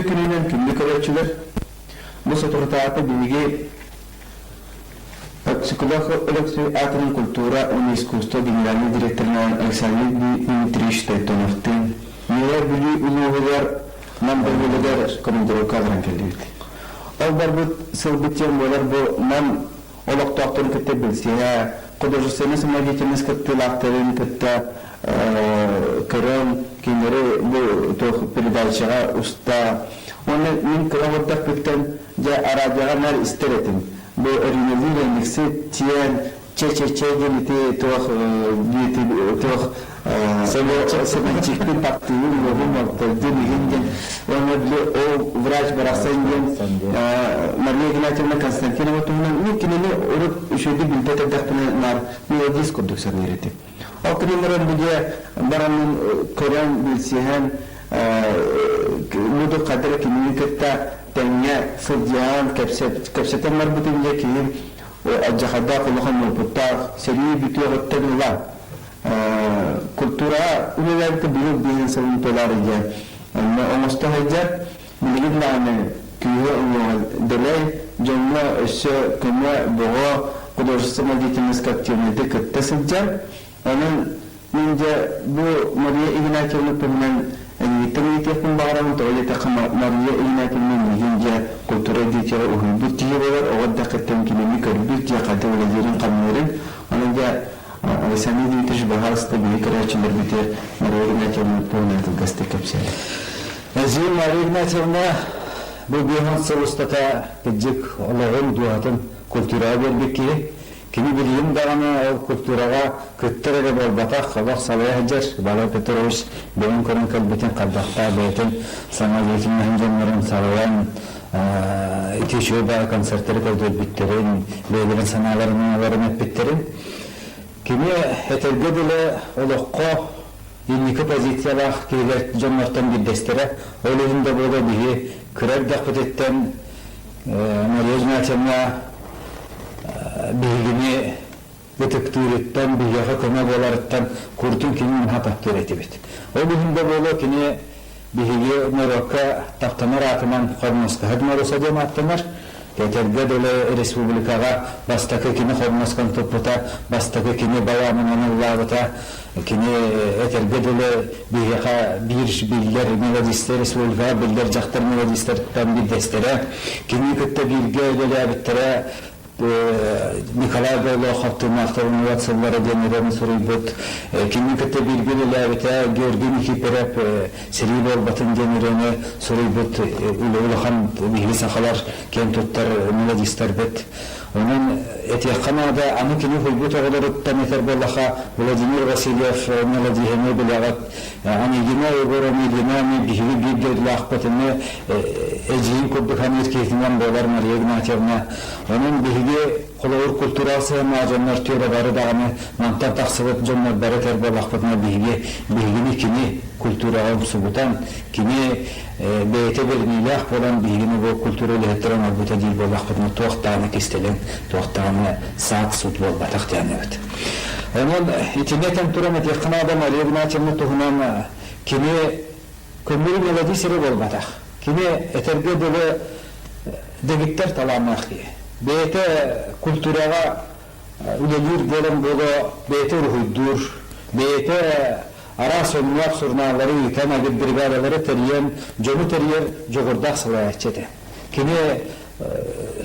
Үтүө күнүнэн күндү көрөөччүлэр! Бу соторутааҕыта биһиги Өксөкүлээх Өлөксөй аатынан культура уонна искусство генеральнай директорынан Александр Дмитриевич Тойтоновтыын Үөһээ Бүлүү улууһугар Нам бөһүөлэгэр командировка баран кэллибит. Ол барбыт сылбыт диэн буолар бу Нам олохтоохторун кытта билсиһэ, художественнай самодеятельность кыттыылаахтарын кытта көрөн, кинилэри бу туох передачаҕа уста. Уонна мин кыра олордохпуттан дьэ араадьыйаҕа наар истэр этим. Бу Өрүүнэлиир Эниксит, Тиэн, Чэ-чэ-чэ диэн ити туох туох Сэмэнчикпин таптыыбын, уоһум алтайдым игин диэн уонна били ол врач барахсан диэн Мария Игнатьевна Константинова туһунан мин кинини урут үчүгэйдик билбэт эрдэхпинэ наар мелодист курдук саныыр этим. Ол гынан баран бу дьиэ бараммын көрөн, билсиһэн буду хадра кинини кытта тэҥҥэ сылдьыһан кэпсэтэн барбытым дьэ киһим алдьархайдаах улахан уопуттаах сэрии бүтүөҕүттэн ыла культураҕа үлэлээбитэ быйыл биэһин сылын туолар диэн онно оҥосто сылдьар. Билигин даҕаны күүһэ уҥуоҕа дэлэй, дьоҥҥо өссө көмө бөҕө художественнай деятельностька активнайдык кытта сылдьар. Онон мин дьэ бу Мария Игнатьевна туһунан эйигиттэн ыйытыахпын баҕарабын, тоҕо диэтэххэ Мария Игнатьевна миигин дьэ культура деятелэ уһуйбут киһи буолар, оҕо эрдэххиттэн кинини көрбүт, дьэ хайдах үлэлиирин-хамныырын. Онон дьэ Александр Дмитриевич баһаалыста биһиги көрөөччүлэрбитигэр Мария Игнатьевна туһунан кылгастык кэпсээн. Эдьиий Мария Игнатьевна бу биэһэн сыл устата кырдьык олоҕун, дууһатын культураҕа биэрбит киһи. Кини билигин даҕаны ол культураҕа кыттар эрэ буолбатах, олох салайа сылдьар. Валерий Петрович бэйэҥ көрөн кэлбитин хайдахтаах бэйэтин саҥа деятельноһын дьоннорун салайан ити үчүгэй баҕа концертары көрдөрбүттэрин, бэйэлэрин санааларын эппиттэрин. Кини этэргэ дылы олоххо инники позициялаах киһилэр дьоннортон биирдэстэрэ. Ол иһин да буолуо биһи кыра эрдэхпититтэн Мария Игнатьевна биһигини ытыктыырыттан, биһиэхэ көмө буоларыттан куртун кини наһаа таптыыр этибит. Ол иһин да буолуо кини биһиги норуокка таптанар аатынан Хормуоскаһыт Моруса диэн ааттанар. Этэргэ дылы республикаҕа бастакы кини хормуосканы туппута, бастакы кини балаанынан ыллаабыта, кини этэргэ дылы биһиэхэ биир биллэр мелодистар республикаҕа биллэр дьахтар мелодистартан биирдэстэрэ. Кини кытта бииргэ үлэлээбиттэрэ Николай Бойлохов Тыыннаахтар сыллара диэн ырыаны суруйбут. Кини кытта бииргэ үлэлээбитэ Георгий Никифоров Сэрии буолбатын диэн ырыаны суруйбут улахан биһиги сахалар киэн туттар мелодистарбыт. Онон этиэххэ наада, аны кини уһуйбут оҕолоруттан этэр буоллаха Владимир Васильев мелодиһыны билэҕит. Анегина Егоровна Ильина биһиги биир дойдулаахпытыны эдьиийин курдук саныыр киһитинэн буолар Мария Игнатьевна. Онон биһиги холобур культура сыһыаннаах дьоннор түөрэ бары даҕаны мантан тахсыбыт дьоннор бары этэр буоллахпытына биһиги биһигини кини культураҕа умсугутан, кини бэйэтэ бэриниилээх буолан биһигини бу культура үлэһиттэрэ оҥорбута диир буоллахпытына туох даҕаны кистэлэҥ, туох даҕаны саат-суут буолбатах диэн эбит. Онон итини этэн туран этиэххэ наада Мария Игнатьевна туһунан кини көҥүл мелодист эрэ буолбатах. Кини этэргэ дылы дэгиттэр талааннаах киһи. Бэйэтэ культураҕа үлэлиир буолан буолуо, бэйэтэ уруһуйдуур, бэйэтэ араас сонуннаах сурунааллары ыытан, агитбригадалары тэрийэн, дьону тэрийэр дьоҕурдаах салайааччы этэ. Кини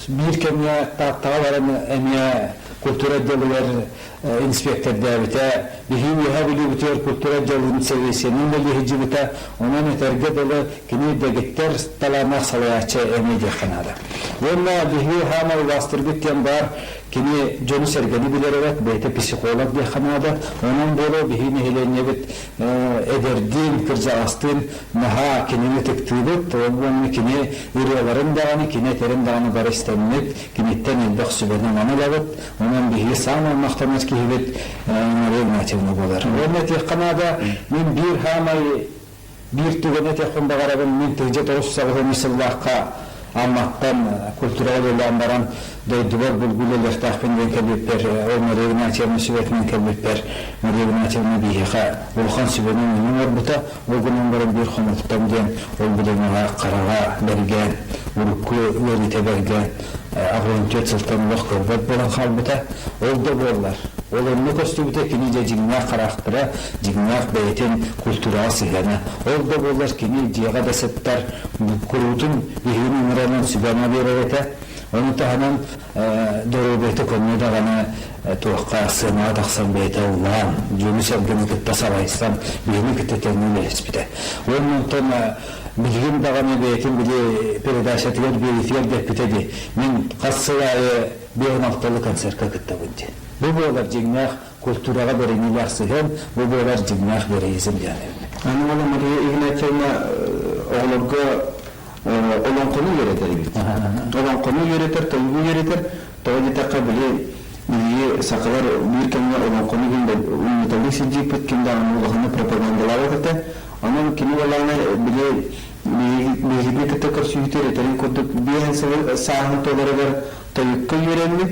биир кэмҥэ Тааттаҕа баран эмиэ культура отделыгар инспектордээбитэ, биһиги Үөһээ Бүлүүбүтүгэр культура отделын сэбиэссийэнэн үлэлии сылдьыбыта, онон этэргэ дылы кини дэгиттэр талааннаах салайааччы эмиэ диэххэ наада. Уонна биһиги хаамар убаастырбыт диэн баар, кини дьону-сэргэни билэр эбит, бэйэтэ психолог диэххэ наада. Онон буолуо биһиги нэһилиэнньэбит эдэрдиин, кырдьаҕастыын наһаа кинини ытыктыыбыт уонна кини ырыаларын даҕаны, кини этэрин даҕаны бары истэммит, киниттэн элбэх сүбэнэн ылабыт. Онон биһиги саамай махтанар киһибит Мария Игнатьевна буолар. Уонна этиэххэ наада, мин биир хаамай биир түгэни этиэхпин баҕарабын, мин тыһыынча тоҕус саҕа сыллаахха Амматтан культураҕа үлэлээн баран дойдубар булгу үлэлиэхтээхпин диэн кэлбиппэр, ол Мария Игнатьевна сүбэтинэн кэлбиппэр, Мария Игнатьевна биһиэхэ улахан сүбэни мунньан оҥорбута. Ол гынан баран биир хомолтом диэн ол билимэҕэ хараҕа бэргээн, урукку ыарыыта бэргээн, 84 сылтан олох көрбөт буолан хаалбыта. Ол да буоллар, ол онно көстүбүтэ кини дьэ дьиҥнээх хараахтара, дьиҥнээх бэйэтин культураҕа сыһыана. Ол да буоллар кини дьиэҕэ да сыттар, куруутун биһигини ыҥыранан сүбэ-ама биэрэр этэ. Ону таһынан доруобуйата көннө даҕаны туохха сыанаҕа тахсан бэйэтэ ыллаан, дьону-сэргэни кытта салайсан, биһини кытта тэҥҥэ үлэлэспитэ. Уонна онтон билигин даҕаны бэйэтин били передачатыгар биэриитигэр да эппитэ дии, мин хас сыл аайы биэһин алталы концертка кыттабын диэн. Бу буолар дьиҥнээх культураҕа бэриниилээх сыһыан, бу буолар дьиҥнээх героизм диэн. Аны уола Мария Игнатьевна оҕолорго олоҥхону үөрэтэр эбит. Олоҥхону үөрэтэр, тойугу үөрэтэр. Тоҕо диэтэххэ, били биһиги сахалар биир кэмҥэ олоҥхону умнуталыы сылдьыыппыт, ким даҕаны улаханнык пропагандалаабат этэ. Онон кини уолаана били биһигини кытта көрсүһүүтүгэр этэрин курдук биэһин сыл сааһын туоларыгар тойукка үөрэммит,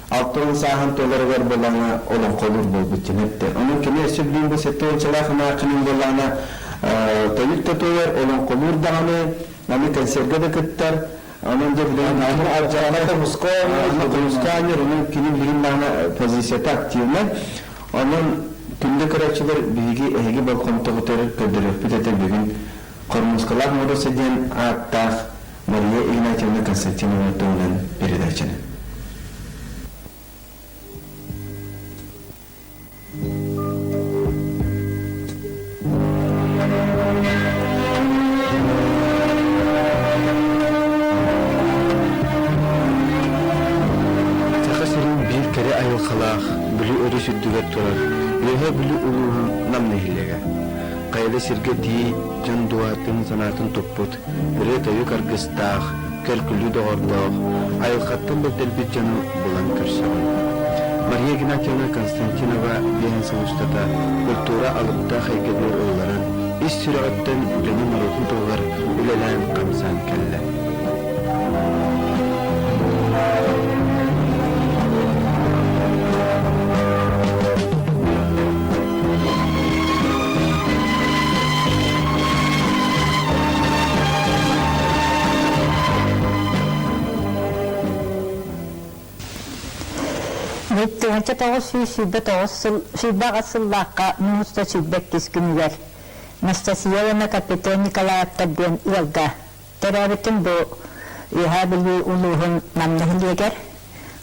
60 сааһын туоларыгар буоллаҕына олоҥхолуур буолбут диэн эттэ. Онон кини өссө билигин бу 70-чалаах ымааххынын буоллаҕына тойук да туойар, олоҥхолуур даҕаны, аны концерга да кыттар. Онон дьэ билигин хомускаанньыр, онон кини билигин даҕаны позицията активнай. Онон күндү көрөөччүлэр биһиги эһиги болҕомтоҕутугар көрдөрүөхпүт этэ бүгүн Хормуоскалаах Моруоса диэн ааттаах Мария Игнатьевна Константинова туһунан передачаны. Саха сирин биир кэрэ айылҕалаах Бүлүү өрүс үрдүгэр турар Үөһээ Бүлүү улууһун Нам нэһилиэгэ. Хайа сиргэ тиий дьон дууһатын санаатын туппут, ырыа-тойук аргыстаах, көр-күлүү доҕордоох, айылҕаттан бэрдэрбит дьону булан көрсөҕүн. Мария Игнатьевна Константинова биэһин сыл устата культура алыптаах эйгэтигэр ылларан, ис сүрэҕиттэн дьону-норуотун туһугар үлэлээн-хамсаан кэллэ. 1929 сыл 28 сыллаахха муус 122 күнүгэр Анастасия уонна Капитон Николаевтар диэн ыалга төрөөбүтүм бу Үөһээ Бүлүү улууһун Нам нэһилиэгэр.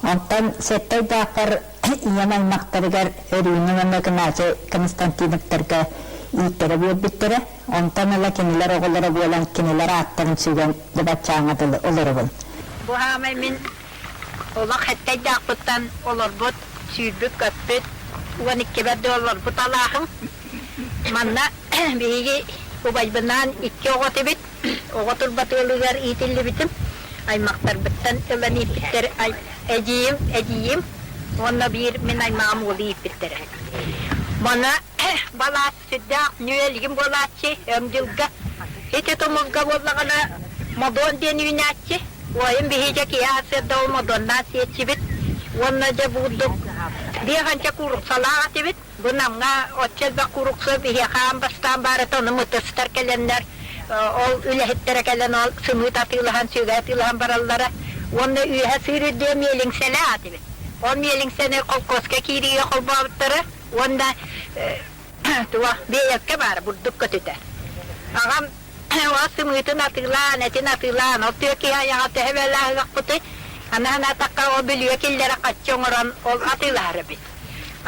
Онтон сэттэ ыйдаахпар ийэм аймахтарыгар Өрүүнэ уонна Кынаачай Константиновтарга ииттэрэ биэрбиттэрэ. Онтон ыла кинилэр оҕолоро буолан кинилэр ааттарын сүгэн дыбаччааҥҥа дылы олоробун. Бу хаамай мин олох эттэйдаахпыттан олорбут, сүүрбүт-көппүт, 12-бэр да олорбут алааһым. Манна биһиги убайбынаан икки оҕо этибит. Оҕо турбат ыалыгар иитиллибитим. Аймахтарбыттан ылан ииппиттэр эдьиийим, эдьиийим уонна биир мин аймаҕым уолу ииппиттэрэ. Мана балаат сүрдээх нүөлгүн буолааччы өҥ дьылга. Ити тумулга буоллаҕына Модон диэн үүнээччи. Уойум биһиги киһи сырда ол Модоннаан сиэччибит. Уонна дьэ буурдук биэханча кууруксалаах этибит. Бу Намҥа оччо элбэх куурукса биһиэхэ аан бастаан баар этэ, ону мытыстар кэлэннэр, ол үлэһиттэрэ кэлэн ол сымыыт атыылаһан, сүгэ атыылаһан бараллара. Уонна үөһэ сыыр үрдүө миэлиҥсэлээх этибит. Ол миэлиҥсэни холкуоска киириигэ холбообуттара уонна туох биэйэккэ баара бурдук көтүтэ. Аҕам ол сымыытын атыылаан, этин атыылаан, ол түө киһи айаҕа төһө бэлээх ыахпытый, аны санаатахха ол бүлүүгэ киллэрэ хаччы оҥорон ол атыылаһар эбит.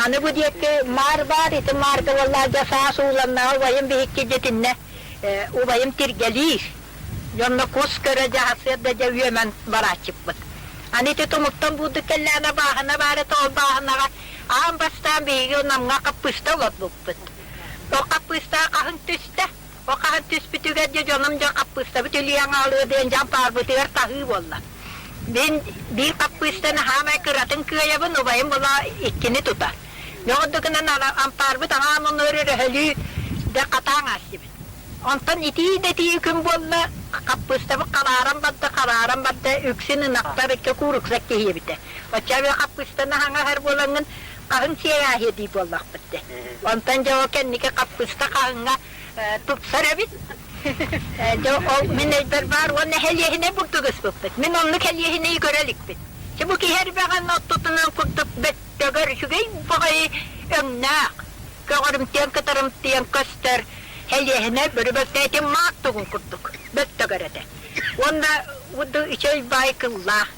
Аны бу диэки маар баар, ити маарга буоллаа дьэ саас ууланнаҕа убайым биһикки дьитиннэ убайым тиргэлиир. Дьонно кус көрө дьэ сарсыарда дьэ үөмэн барааччыппыт. Аны ити тумуттан буурдук кэллэҕинэ бааһына баар этэ, ол бааһынаҕа аан бастаан биһиги Намҥа хаппыыста олорбуппут. Ол хаппыыста хаһыҥ түстэ. Ол хаһан түспүтүгэр дьэ дьонум дьэ хаппыыстабыт үлүйэн хаалыа диэн дьон паарбытыгар таһыы буолла. Мин биир хаппыыстаны хаамай кыратын кыайабын, убайым була иккини тутар. Дьоҕурдугунан ампаарбыт аҥаан онуор өрөһөлүү дэ хатаан аастыбыт. Онтон итии да итии күн буолла, хаппыыстабыт харааран барда, харааран барда, үксүн ынахтар икки кууруксак киһи эбитэ. Оччо хаппыыстаны хаҥаһар буолаҥҥын хаһыҥ сиэрээһиэ дии буоллахпыт дии. Онтон дьэ ол кэнники хаппыыста хаһыҥҥа тупсар эбит. Дьэ ол мин өйбөр баар уонна хэлиэһинэй бурдук ыспыппыт. Мин оннук хэлиэһинэйи көрө иликпин. Чэ бу киһи эрбэҕин оттутунан курдук бөттөгөр үчүгэй баҕайы өҥнөөх, көҕөрүмтүйэн кытарымтыйан көстөр хэлиэһинэй бөрүбөлтээтин маак тугун курдук бөттөгөр этэ. Уонна үчүгэй баай кыллаах.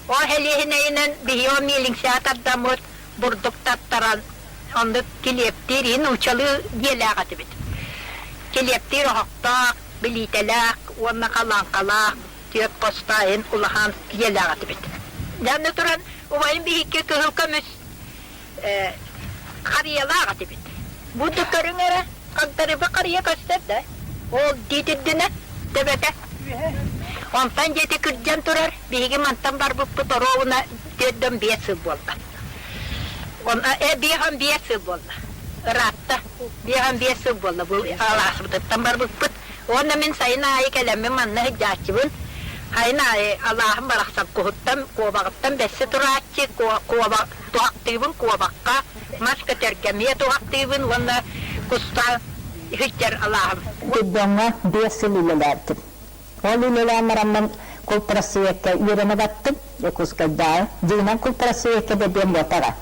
Ол хэлиэһинэйинэн биһиги миэлиҥсэҕэ тардаммыт бурдук таттаран оннук килиэптиир иһин нууччалыы дьиэлээх этибит. Килиэптиир оһохтоох, билиитэлээх уонна халааҥкалаах түөрт хостоох улахан дьиэлээх этибит. Дьэ аны туран убайым биһикки кыһыл көмүс харыйалаах этибит. Бу да көрүҥ эрэ, хагдарыба харыйа көстөр да, ол диитирдинэ төбөтө. Онтон дьиэти кырдьан турар, биһиги мантан барбыппыт оруобуна 45 сыл буолла. 55 сыл буолла. Ыраатта. 55 сыл буолла бу алааспытыттан барбыппыт. Уонна мин сайын аайы кэлэммин манна сылдьааччыбын. Сайын аайы алааһым барахсан куһуттан, куобаҕыттан бэссе турааччы, куоба туһахтыыбын куобахха, мас көтөргө эмиэ туһахтыыбын уонна куста сылдьар алааһым. Дьоҥҥо 5 сыл үлэлээбитим. Ол үлэлээн бараммын култрассвекка үөрэнэ баттым Якутскайдааҕы. Дьиҥинэн култрассвекка да диэн буотаҕа.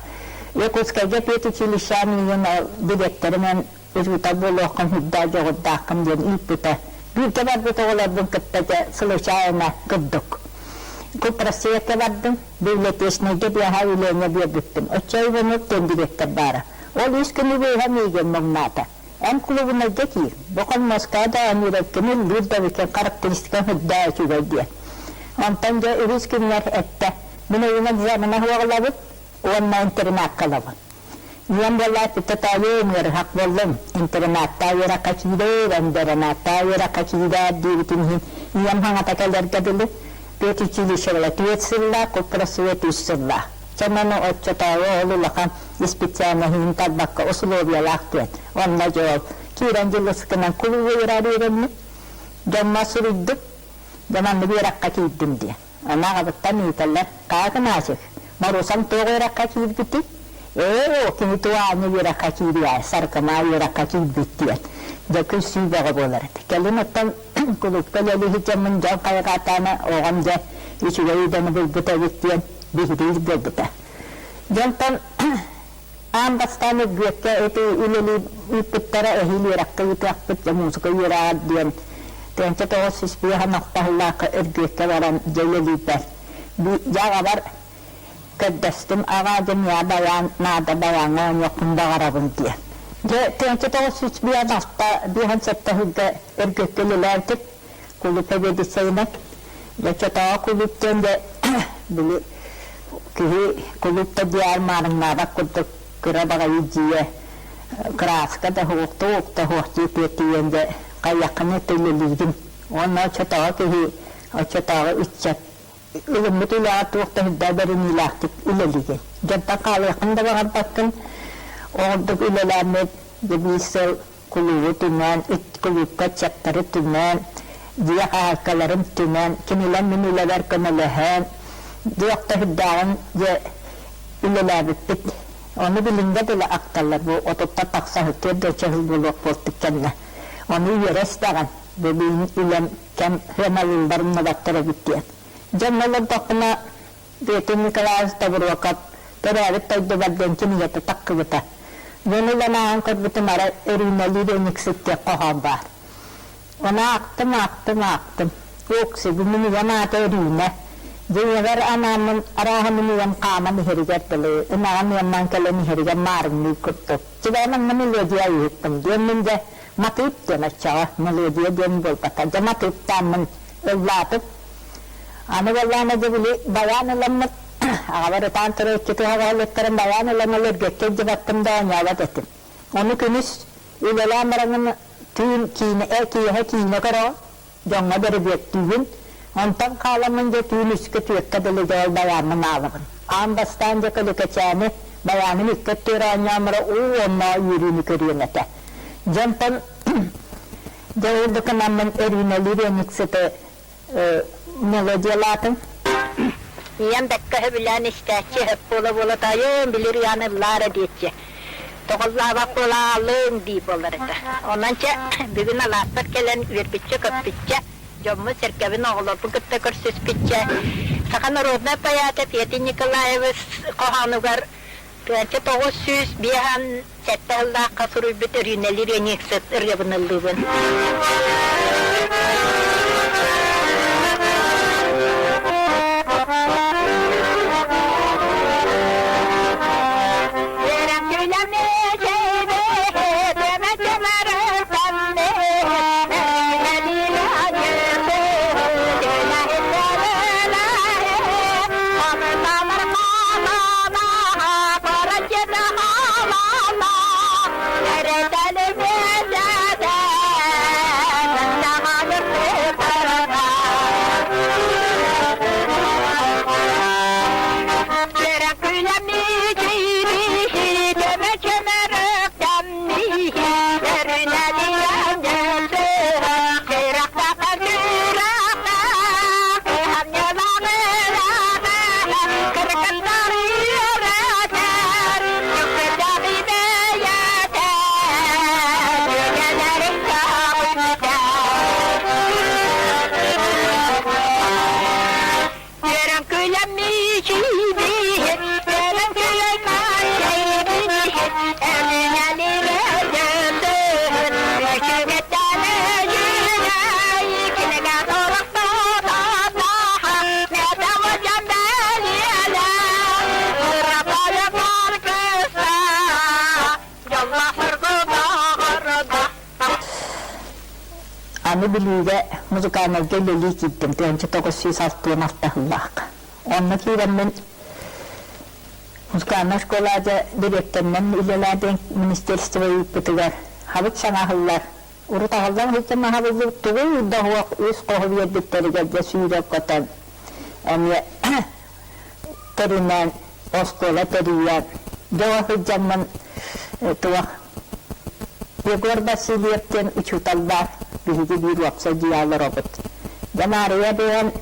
Якутскайга педучилищеҕа миигин дириэктэринэн учуутал буолуоххун сүрдээх дьоҕурдааххын диэн ыыппыта. Бииргэ барбыт оҕолорбун кытта дьэ случайно курдук. Култрассвекка бардым, библиотечнайга биэһэ үлэҥэ биэрбиппин. Оччо Иванов диэн дириэктэр баара. Ол үс күнү быыһа миигин муҥнаата. Эн кулубунайга киир, бу хоммуоска да Амировкины ыллыыр да эбиккин характеристикаҥ үрдээ үчүгэй диэн. Онтон дьэ үһүс күнүгэр эттэ, мин эйигин экзамена уоҕулабыт уонна интернакка ылабын. Ийэм буоллаат бүттэ тоойуом ыарыһах буоллум, интернаттаа үөрэххэ киирээр, интернаттаа үөрэххэ киирээр диэбитин иһин ийэм хаҥата кэлэргэ дылы педучилищеҕа түөрт сыллаах, купросвет үс сыллаах. Чэ, оччотооҕу ол улахан специальноһын талбакка усулуобуйалаах диэн. Онно дьол киирэн дьылыскынан кулууба үөрээр үөрэммит. Дьоммо суруйдум. Дьэ маннык үөрэххэ киирдим диэн. Аны аҕабыттан ыыталлар. Хаакынаачык, Марусам туох үөрэххэ киирбитий? Ээ, кини туох аанньа үөрэххэ киириэ, Саркымаа үөрэххэ киирбит диэн. Дьэ күлсүү бөҕө буолар этэ. Кэлин оттон кулуупка үлэлии сылдьаммын дьон хайҕаатаана оҕом дьэ үчүгэй идэни булбут эбит диэн биһириир буолбута. Дьонтон аан бастаан Үргүөккэ ити үлэлии ыыппыттара эһиил үөрэххэ ыытыахпыт дьэ муусука үөрэҕэр диэн 1905 охтоһуллаахха Үргүөккэ баран дьэ үлэлиирбэр дьэ аҕабар көрдөстүм аҕаа дьэ миэхэ байаан наада байааҥҥа оонньуохпун баҕарабын диэн. Дьэ 1905 алта биэһэн сэттэ сылга Өргөккө үлэлээбитим кулууп сэбиэдиссэйинэн. Дьэ оччотооҕу кулууп диэн дьэ били киһи кулууп да диэҕэр маарыҥнаабат курдук кыра баҕайы дьиэ кырааска да уһуктуу да суох дии тиийэн дьэ хайыаххыный үлэлиигин уонна оччотооҕу киһи оччотооҕу ыччат ылыммыт үлэҕэ туох да үрдээ бэриниилээхтик үлэлиигин. Дьонтон хаалыаххын да баҕарбаккын. Оҕурдук үлэлээммит дьэ биир сыл кулуубу түмэн, кулуупка ыччаттары түмэн, дьиэ хаһаайкаларын түмэн, кинилэр мин үлэбэр көмөлөһөн, туох да үрдээҕин дьэ үлэлээбиппит. Ону билиҥҥэ дылы ахталлар бу отуттан тахса түөрт да сыл буолуох буолтук кэннэ. Ону үөрэ истэҕин, бу билин үлэм кэм сыаналыыллар умнубаттар эбит диэн. Дьэ олордохпуна Петр Николаевич Тобуруокап төрөөбүт дойдубар диэн кинигэтэ таххыбыта. Дьону ылан ааҕан көрбүтүм арай Өрүүнэлиир Эниксит диэн хоһоон баар. Ону аахтым, аахтым, аахтым. Укси, бу мин ийэм аата Өрүүнэ. Дьэ ийэбэр анааммын арааһа мин ийэм хааман иһэригэр дылы, ынаҕым ыаммаан кэлэн иһэригэр маарыҥныы курдук. Дьэ манна мелодия ыйыттым диэн мин дьэ матыып диэн оччоҕо мелодия диэн буолбата. Дьэ матыыптааммын ыллаатым. Аны буоллаҕына дьэ били байаан ыламмыт аҕабар ытаан турар икки тыһаҕаһылыттарын байаан ылан өлөргөккө илдьибэттим да оонньообот этим. Ону күнүс үлэлээн бараҥҥын түүн киинэ киэһэ киинэ көрөҕүн, дьоҥҥо бөрөбүөктүүгүн, онтон хааламмын дьэ түүн үскэ түөркэ дылы дьэ ол байааммын аалабын. Аан бастаан дьэ көлүкэчээни байааным икки өттүгэр оонньоон баран уу уонна үөрүүнү көрүөм этэ. Дьэ онтон. Дьэ ол да гынаммын өрүүнэлиир ыанньыксыты мелодиялаатым. Ийэм бэккэ сөбүлээн истээччи сөп буола-буола таайым били ырыаны ыллаа эрэ диэччи. Тоҕоллообот буолаалыҥ дии буолар этэ. Онон чэ бүгүн алааспар кэлэн үөрбүччэ-көппүччэ, дьоммун-сэргэбин оҕолорбун кытта көрсүспүччэ, саха народнай поэта Петя Николаевич хоһоонугар 1957 сыллаахха суруйбут Өрүүнэлиир ыанньыксыт ырыабын ыллыыбын. Аны Бүлүүгэ музыкальнайга үлэлии киирдим 1996 сыллаах. Онно киирэммин музыкальнай школа дириэктэринэн үлэлээбин министерство ыыппытыгар хабыт саҥаһыллар. Урут аһыллан сылдьан аһабыллыбыт тугуй да суох үс хоһу биэрбиттэригэр дьэ сүүрэ көтөн эмиэ тэринэн оскуола тэрийэн дьэ ол сылдьаммын туох Егор Васильев диэн учуутал баар, биһиги биир уопсай дьиэ олоробут. Дьэ Маарыйа бэйэм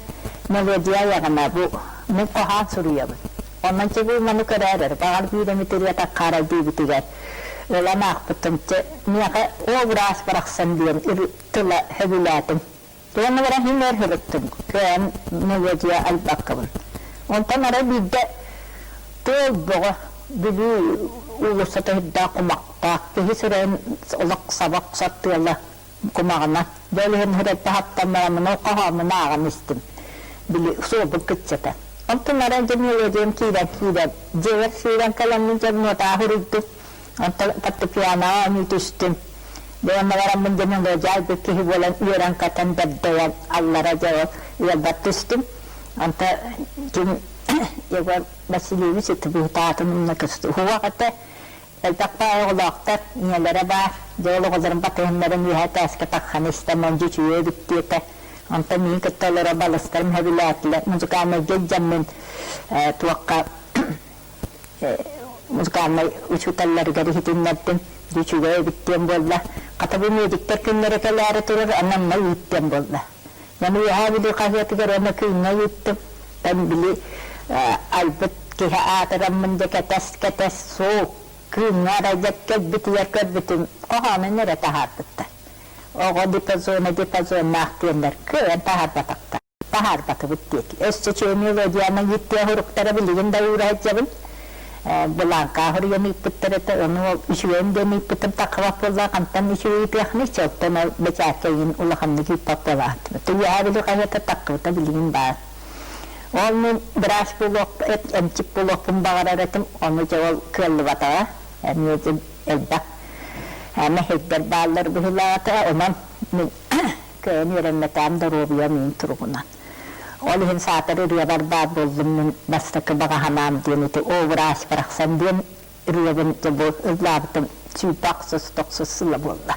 мелодия айаҕына бу мин хоһоон суруйабын. Онон чэ маны көрөөрөр, баҕар биир эмит ырыа таххаарай диэбитигэр ылан аахпытым, чэ миэхэ образ барахсан диэн тыла сөбүлээтим. Уонна баран иһин өр сырыттым, кыайан мелодия айбаккабын. Онтон арай биирдэ тыал бөҕө Бүлүү уулуссата үрдээх кумахтаах, киһи сырайын олох саба охсор тыала кумаҕына. Дьэ ол иһин һырайта хаптан бараммын ол хоһооммун ааҕан истим. Били суолбут кыччата. Онтон арай дьэ мелодиям киирэн киирэн, дьиэбэр сүүрэн кэлэммин дьэ нотаҕа суруйдум. Онтон фортепианоҕа оонньуу түстүм. Дьэ уонна бараммын дьэ мелодия айбыт киһи буолан үөрэн-көтөн дабдайан аллара дьэ ол ыалбар түстүм. Онто ким Егор Васильевич ытыбыытаатын умна көстө. Уһуох этэ элбэх баай оҕолоохтор, ийэлэрэ баар. Дьэ ол оҕолорун батыһыннарын үөһэ этээскэ таххан истэн мэлдьи үчүгэй эбит диэтэ. Онтон миигин кытта олоро балыстарым сөбүлээтилэр. Музыкальнайга илдьэммин туохха музыкальнай учууталларыгар иһитиннэрдим. Үчүгэй эбит диэн буолла. Хата бу медиктэр күннэрэ кэлээри турар, онно ыыт диэн буолла. Маны Үөһээ Бүлүү хаһыатыгар уонна Кыымҥа ыыттым. Тан били айбыт киһи аатыраммын дьэ кэтэс-кэтэс суох Кыымҥа арай кэлбитигэр көрбүтүм хоһоонун эрэ таһаарбыттар. Оҕо дипазона дипазоннаах диэннэр кыайан таһаарбатахтар. Таһаарбатыбыт диэки. Өссө үчүгэй мелодияны ыыттыа суруктара билигин да уура сылдьабын. Былааҥка хоруйан ыыппыттар этэ, ону ол үчүгэйим диэн ыыппытым таххыбат буолла, хантан үчүгэй ыытыахыный, оттон ол бэчээккэ игин улаханнык ыыппат буолаатым. Үөһээ Бүлүү хаһыата таххыбыта билигин баар. Ол мин быраас буолуох, эмчит буолуохпун баҕарар этим, ону дьэ ол кыаллыбатаҕа, эмиэ элбэх мэһэйдэр бааллар быһыылаата, онон мин кыайан үөрэммэтэҕим доруобуйам иин туругунан. Ол иһин саатар ырыабар баар буоллум мин бастакы баҕа санаам диэн ити образ барахсан диэн ырыабын дьэ бу ыллаабытым сүүрбэ ахсыс тохсус сыла буолла.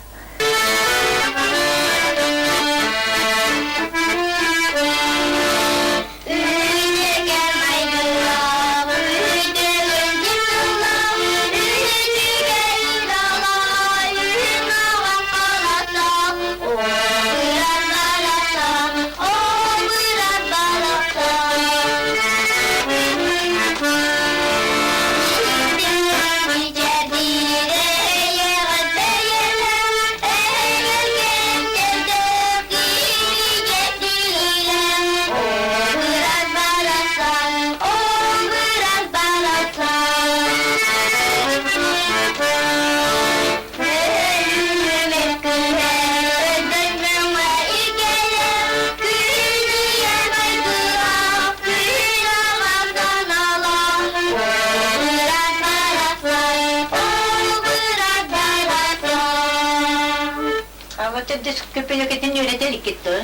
Төрдүс көпөлөкөтүн үөрэтэ иликкит дуо?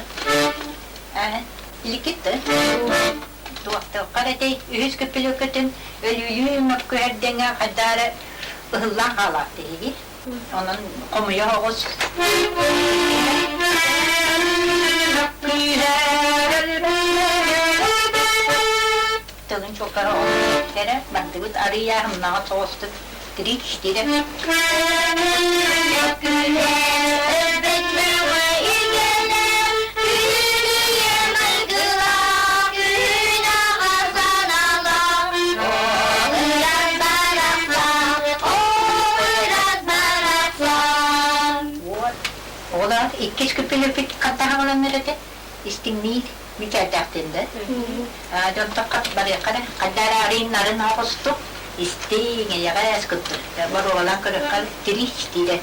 Иликкит дуо? Туохтуоххар этэй үһүс көпөлөкөтүн өлүүлүү мөккүһэрдэҥэ хайдаары ыһыллан хаалаат диһиги. Онон хомуйа оҕус. Тылын чуолкара эрэ бардыбыт арыйа ымнаҕа соҕустук три-четыре. Оҕолоор, иккис күппүлүппүт хантаһаҕаланнар этэ, истиҥниир мичээрдээхтин да. Дьонтон барыахха эрэ, хайда эрэ арыйын нарын оҕустук, истиҥ, эйэҕэс курдук. Боруобалаан көрүөххэ, три-четыре.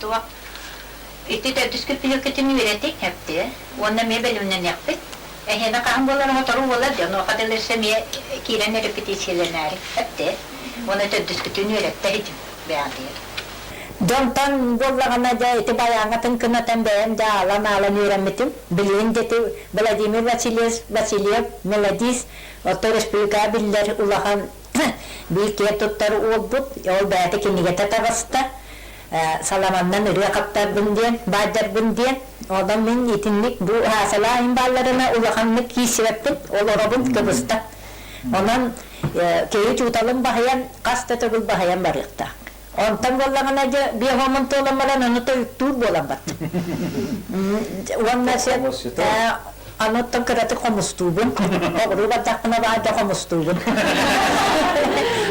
Туох ити төрдүс күппүлүккүтүн үөрэтиҥ эптиэ уонна эмиэ бэлэмнэниэхпит. Эһиэнэ хаһан буолар оҕотору буолар дьон онуоха дылы эмиэ киирэн репетициялэнээри эптиэ. Уонна төрдүскүтүн үөрэттэ иһитим бэйэҕитигэр. Дьонтон буоллаҕына дьэ ити байааҥҥытын кынатан бэйэм дьэ аалан-аалан үөрэммитим. Билигин дьэ ити Владимир Васильев, Васильев мелодист, оттон республикаҕа биллэр улахан биир киэн туттар уолбут, ол бэйэтэ кинигэтэ таҕыста. Саламаннан ырыа хаптарбын диэн, баайдарбын диэн. Онон мин итинник бу аасалаа иһин баалларына улаханнык киирсибэппин, олоробун кыбыста. Онон киһи учууталын баһыйан, хас да төгүл баһыйан барыахтаах. Онтон буоллаҕына дьэ биэһомун туолан баран ону тойуктуур буолан бардым. Уонна сен аны оттон кыратык хомустуубун. Оҕуруу бардахпына баайда хомустуубун.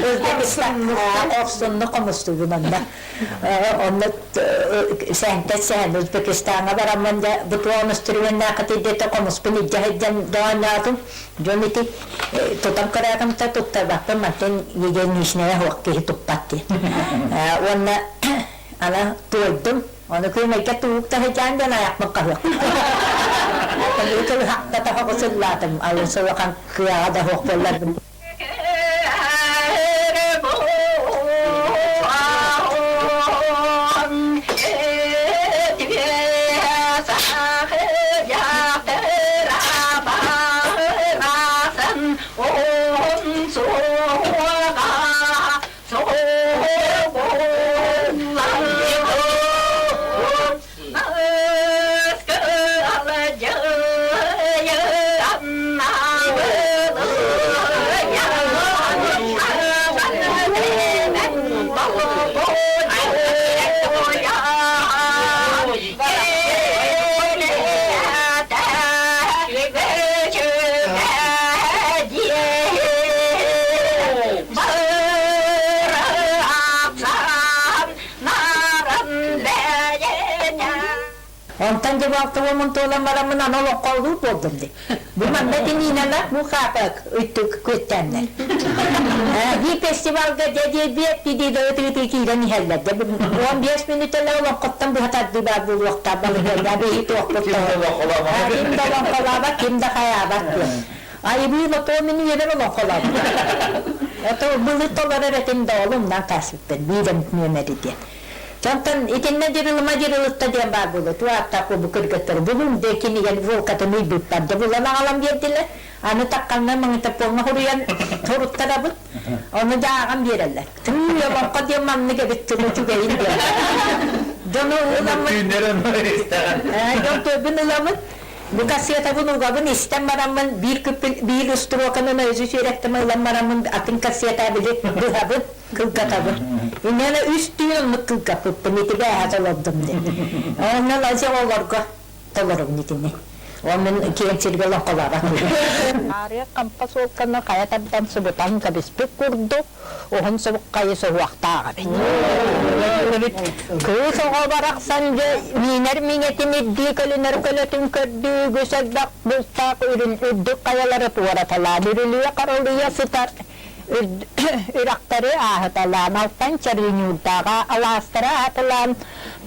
Өзбекистан хорсуннук хомустуубун онно. Онно сэһэнтэн сэһэн Узбекистаҥҥа бараммын дьэ бу туох инструментнаахытый диэтэ хомуспун илдьэ сылдьан доонньоотум. Дьон ити тутан көрөөтүм да туттарбаппын мантан единичная суох киһи туппат диэн. Уонна ана туойдум. Ону күөмэйгэ туук таһыйдаан диэн айахпын хаһыах. Кылыһахтата хоҕусуллаатым. Алын сылахан кыаҕа да суох буолларбын. Онтон дьэ балтыбын туолан бараммын аны олоххо олуур буолдум дии. Бу манна тиниинэлэр бу хаапак үттүк күөттэннэр. Бии фестивалга дьэ диэбиэт дии ытыы киирэн иһэллэр. Дьэ 15 мүнүүтэлэр олоҥхоттон быһа тардыы баар буолуохтаах балаһыанньа биһи туохпут ким да олоҥхолообот, ким да хайаабат диэн. Айыбыы лотуо мин үйэбэр олоҥхолообут. Ото былыр толорор этим да ол умнан хаалбыппын биир эмит нүөмэри диэн. Онтон итиннэ дьырылыма дьырылытта диэн баар буолуо. Туу ааттаах бу кыргыттар булун дэ кинигэни волкатын ыйбыппар да булан аҕалан биэрдилэр. Аны тахханна магнитофоҥҥа суруйан суруттарабыт. Ону да ааҕан биэрэллэр. Тыы олоҥхо диэн маннык эбит тылы үчүгэйин диэн. Дьону ыламмыт. Дьон төрбүн ыламыт. Бу кассетабын угабын истэн бараммын биир күппүн биир устуруоканан өзү сүрэхтим ылан бараммын атын кассета били быһабын кылгатабын. Инньэ үс түүн оннук кылгаппыппын ити бээһэ толордум диэн. Онно лазя олорго толорум итини. Ол мин киэҥ сиргэ олоҥхолообот. Аарыа хампа суолканы хайа тардан субутан кэбиспит курдук уһун субуккайы суһуохтаах эбит. Кыыс оҕо барахсан дьэ миинэр миҥэтин ирдии көлүнэр көлөтүн көрдүү үгүс элбэх бултаах үрүн үрдүк хайалары туораталаан үрүлүйэ-харалыйа сытар. Үрэхтэри ааһыталаан, алтан чарыынньуурдааҕа алаастары аһаталаан,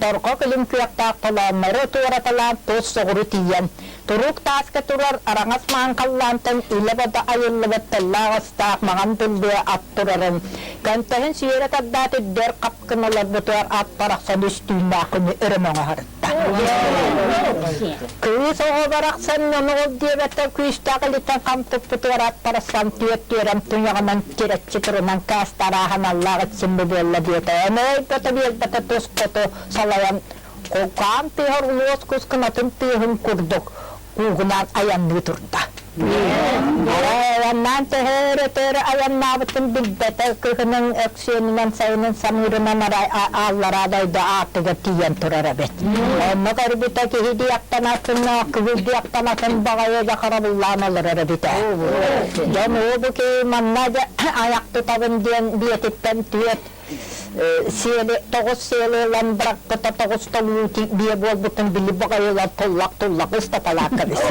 торҕо күлүм күөхтээх толооннору туораталаан туос соҕуруу тиийэн, туруук тааска турар араҥас маҥан халлаантан илэ-бодо айыллыбыт тыллаах-өстөөх маҥан тыллыа ат турарын, көнтөһүн сүөрэ тардаат үрдүөр хап гына олорбутугар ат барахсан үс түүннээх күнү өрө мөҥөһөрүттэ. Кыыс оҕо барахсан ону ол диэбэттэр күүстээх илиитин хам туппутугар ат барахсан түөрт түөрэм туйаҕынан тирэччи турунан каастарааһын аллаах итсимми буолла диэтэ. Ону өйбөтө биэрбэтэ тус хоту салайан кулгаан тыаһар улуос кус кынатын тыаһын курдук куугунаан айанныы турда. Айаннаан төһө-өрө айаннаабытын билбэтэ, кыһынын өксүөнүнэн, сайынын самыырынан ааллараа дойду аартыгар тиийэн турар эбит. Онно көрбүтэ киһи диэхтэн атын, кыһыл диэхтэн атын баҕайы да харабыллаан олорор эбитэ. Дьон уу бу киһи манна айах тутабын диэн биэтиттэн түөрт сиэли тоҕус сиэли ылан бырахпыта тоҕус толуу биэ буолбутун били баҕайылар туллах-туллах ыстаталаакка бис.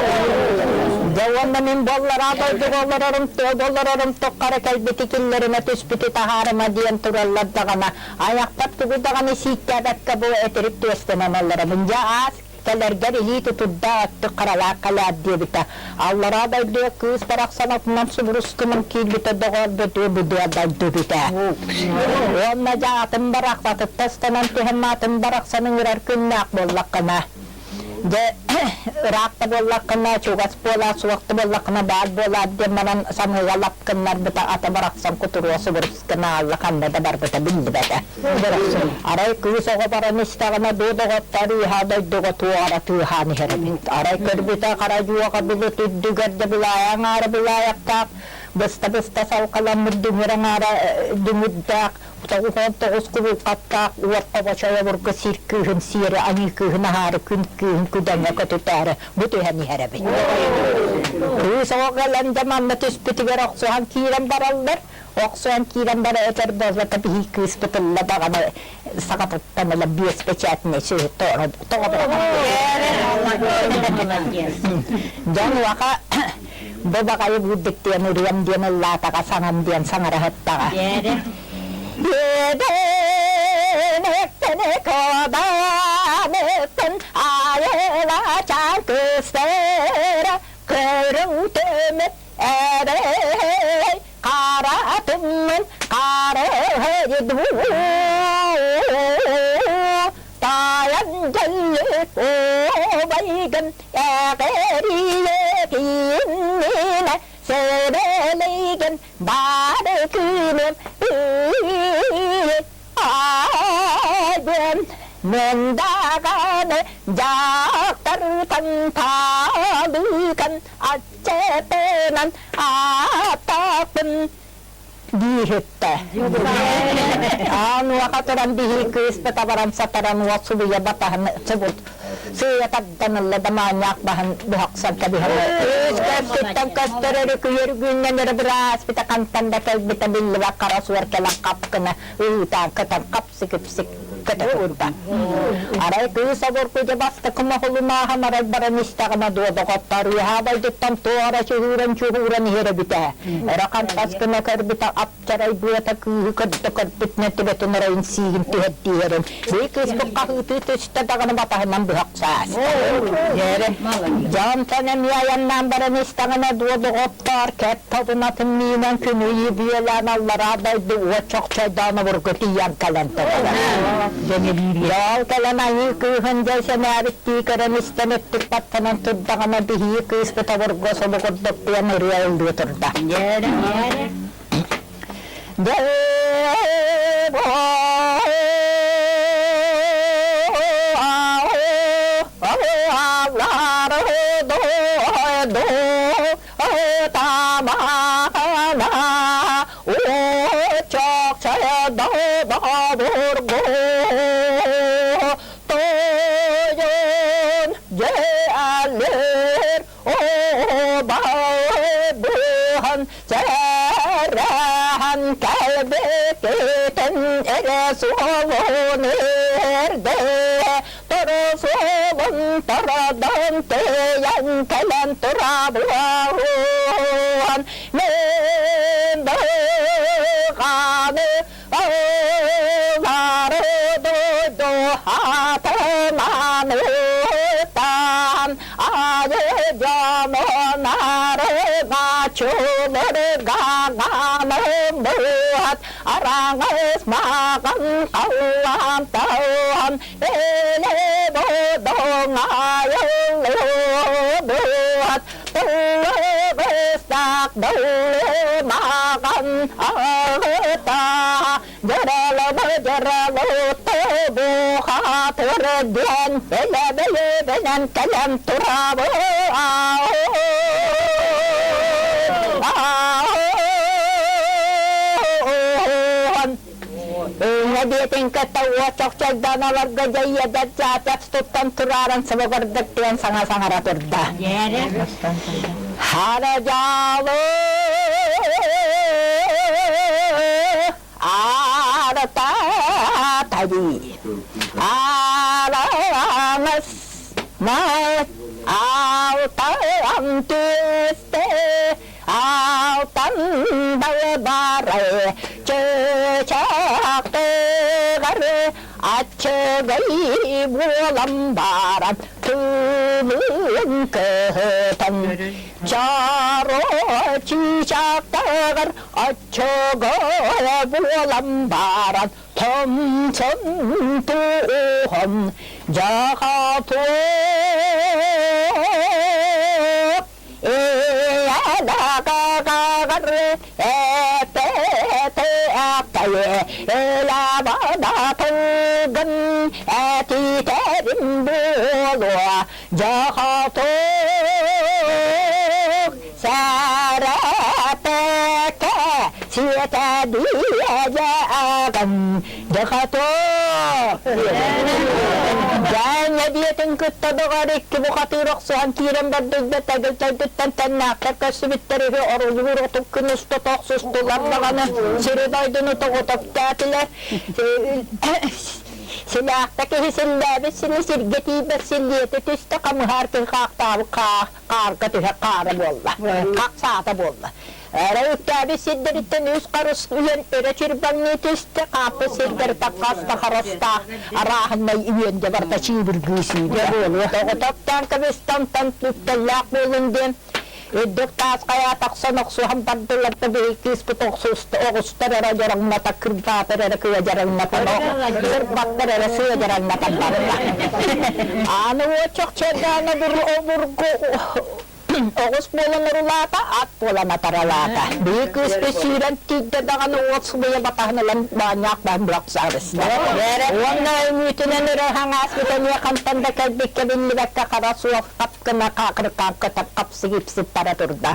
Дьэ уонна мин буоллараа дойдуга олорорум тыада олорорум туххара кэлбити киллэринэ түспүтү таһаарыма диэн тураллар даҕаны айахпар тугу даҕаны сииктээбэккэ бу этирик түөстэнэн олоробун. Дьэ аас Кэлэргэр илии тутурдаах өттүк харалаах кэлээр диэбитэ. Аллараа дойдуга кыыс барахсан атынан субурус гынан киирбитэ доҕоор бөтүө быдыа дойду эбитэ. Уонна дьэ атын барах атыттан ыстанан түһэн атын барахсан ыҥырар күннээх буоллаххына дьэ ыраах да буоллаххына чугас буолаа суох да буоллаххына баар буолаар диэн баран самыыга лап гыннарбыта ата барахсан кутуруо субурус гына аалла ханна да барбыта биллибэтэ. Арай кыыс оҕо баран истэҕинэ дуу доҕоттор ыыһаа дойдуга туох эрэ тыаһаан иһэр эбит. Арай көрбүтэ хара дьуоҕа былыт үрдүгэр да былаайа аҥаара былаайахтаах, быста-быста салҕаламмыт дүҥүр аҥаара дүҥүрдээх, 99 кубулҕаттаах уот хобочой обургу сир кыыһын сиэри аньыы кыыһын аһаары күн кыыһын күдэҥҥэ көтүтээри бу түһэн иһэр эбит. Кыыс оҕо кэлэн да манна түспүтүгэр охсуһан киирэн бараллар. Охсуон киирэн бара өтөр буолбата биһи кыыспыт ылла даҕаны саҕатыттан ыла биэс печатнай сүөһү тоҕо Дьон уоха бу баҕайы буурдук диэн ырыам диэн ыллаатаҕа саҥам диэн саҥараһыттаҕа. Иэдэн коданыттан айылачаан кыстара көрүҥ төмөт Эрэй харатыммын харыһыйдуу Таайан дьэллик убайгын эҕэрийэ кииннинэ Сэрэлэйгин бары күнүм Айгын мен даҕаны дьахтартан таалыкан аччатынан ааттаахпын дииһиттэ. Аан уоха туран биһи кыыспыта баран сатаран уот субуйа батаһын субут сыыйа тардан ылла да маанньаах баһын быһахсан кэбиһэр. Кыыс көппүттэн көстөр өрүкүйэр күннэн өрө бырааспыта хантан да кэлбитэ биллибэт хара суор кэлэн хап гына ыытаан кытан хапсык-ипсик көтө турда. Арай кыыс обургу дьэ бастакы моһолунааһан арай баран истэҕинэ дуо доҕоттоор үөһээ дойдуттан туох эрэ чуһууран-чуһууран иһэр эбитэ. Өрө хантас гына көрбүтэ ап-чарай быата кыыһы көрдө көрбүтүнэн төбөтүн оройун сиигин түһэрдии иһэрин. Бии кыыспыт хаһыытыы түстэ даҕаны батаһынан быһах сааста. Дьонтон эмиэ айаннаан баран истэҕинэ дуо доҕоттоор кэп тобунатын миинэн күнү бүөлээн аллараа дойду уот чохчойдоон обургу тиийэн кэлэн турара. Дьол кэлэн айыы кыыһын дьэ сэнээбиттии көрөн истэн өттүк баттанан турдаҕына биһии кыыспыт обургу субу курдук диэн ырыа ыллыы турда. Тойон дьээлэр Обалбыһан сэрэһэн кэлбитин эрэ суолун эрдэ Тору суолун тородон тыйан кэлэн турабыан Мен Оччолорго аҕалыммыт араҥас маҕан халлаан таһан элэ бодоҥ айыллыбыт тыллыбыстах дылымаҕан аҕыта дьаралама дьаралытты бухатыр диэн элэбэйбэнэн кэлэн турабы Эбиэтин кытта уот чохчойдоон дьайыадар дьаатах туттан турааран сыбыгырдык диэн саҥа саҥара турда. Хара дьаалы арата тари арамас алтан түсте алтан балбары чычактыгар аччыгай буолан баран тылын кыһытан чаро чычактыгар аччыгай буолан баран томсон туһан дьахатуох Эйэлэҕэр элабадатылгын этитэрим буолуо дьахатык сэрэпэкэ сиэтэ диэдьэҕин Дьахатык Дьээҥҥэ диэтин кытта доҕор икки бухатыыр охсуһан киирэн бардыгда тагылтайдыттан тэннээхтэр көрсүбүттэр үһү орулуур отут күн устата охсустулар даҕаны сири-дойдуну тоҕутоптоотулар Силээхтэ киһи силлээбит сини сиргэ тиийбэт силлиэтэ түстэ хамыһаар киһи хаахтаабыт хаарга түһэр хаара буолла хахсаата буолла Эрэ үктээбит сирдэриттэн үс харыс үйэн өрө чырбаҥныы түстэ, хааппыт сирдэртэн хас да харастаах арааһынай үөндэ барыта чыыбыргыы сүүрдэ. Тоҕотоптоон көмүстэн үктэллээх буолун диэн үрдүк таас хайа тахсан охсуһан бардылар да биһи кыыспыт оҕустар эрэ дьороҥната кырбаатар эрэ кыа дьараҥнатан кырбаттар эрэ сыа дьараҥнатан барда. Аны уоччохчордаана обургу Оҕус буолан орулаата, ат буолан атаралаата. Биһи кыыспыт сүүрэн тиийдэ даҕаны уот субуйа батаһын ылан баанньаах баһын бырахсаабыста. Уонна үҥүүтүнэн өрө хаҥааспыт эмиэ хантан да кэлбиккэ биллибэккэ хара суох хап гына хаакырыкаан көтөр хапсыгипсит бара турда.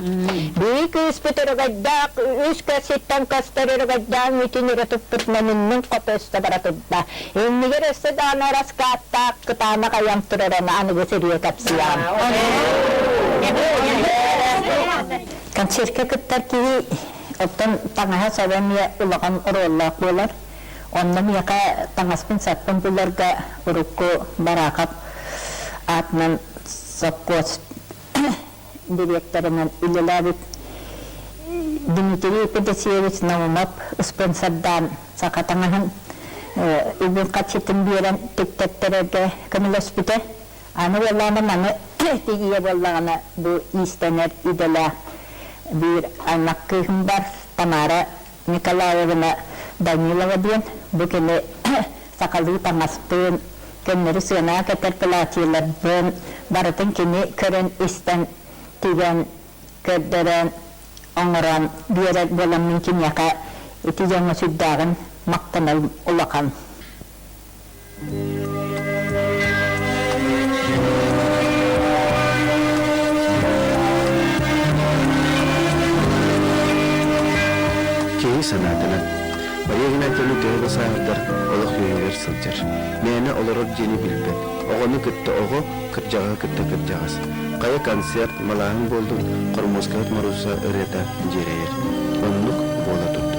Биһи кыыспыт өрөгөйдөөх үс көс ситтэн көстөр өрөгөйдөөх үҥүүтүн өрө туппутунан иннин хоту өстө бара турда. Иннигэр өссө даҕаны араскааттаах кытаанах айан турарын аныгы сырыа кэпсиэҕим. Концертка кыттар киһи оттон таҥаһа саба эмиэ улахан оруоллаах буолар. Онно миэхэ таҥаспын-саппын буларга урукку Бараахап аатынан сопхуос дириэктэринэн үлэлээбит Дмитрий Федосеевич Наумов спонсордаан саха таҥаһын үбүн харчытын биэрэн тиктэртэрэргэ көмөлөспүтэ. Аны буоллаҕына маны тигийэ буоллаҕына бу иистэнэр идэлээх биир аймах кыыһым бар Тамара Николаевна Данилова диэн бу кини сахалыы таҥаспын, көннөрү сыанаҕа кэтэр платьеларбын барытын кини көрөн-истэн, тигэн, көрдөрөн, оҥорон биэрэр буоламмын киниэхэ ити дьоҥҥо сүрдээҕин махтаналым улахан. Киһи санаатынан, Мария Игнатьевна төһө да сааһырдар, олох үөһүгэр сылдьар. Мээнэ олорор диэни билбэт. Оҕону кытта оҕо, кырдьаҕаһы кытта кырдьаҕас. Хайа концерт, малааһын буоллун, хормуоскаһыт Маруся ырыата дьиэрэйэр. Оннук буола турдун.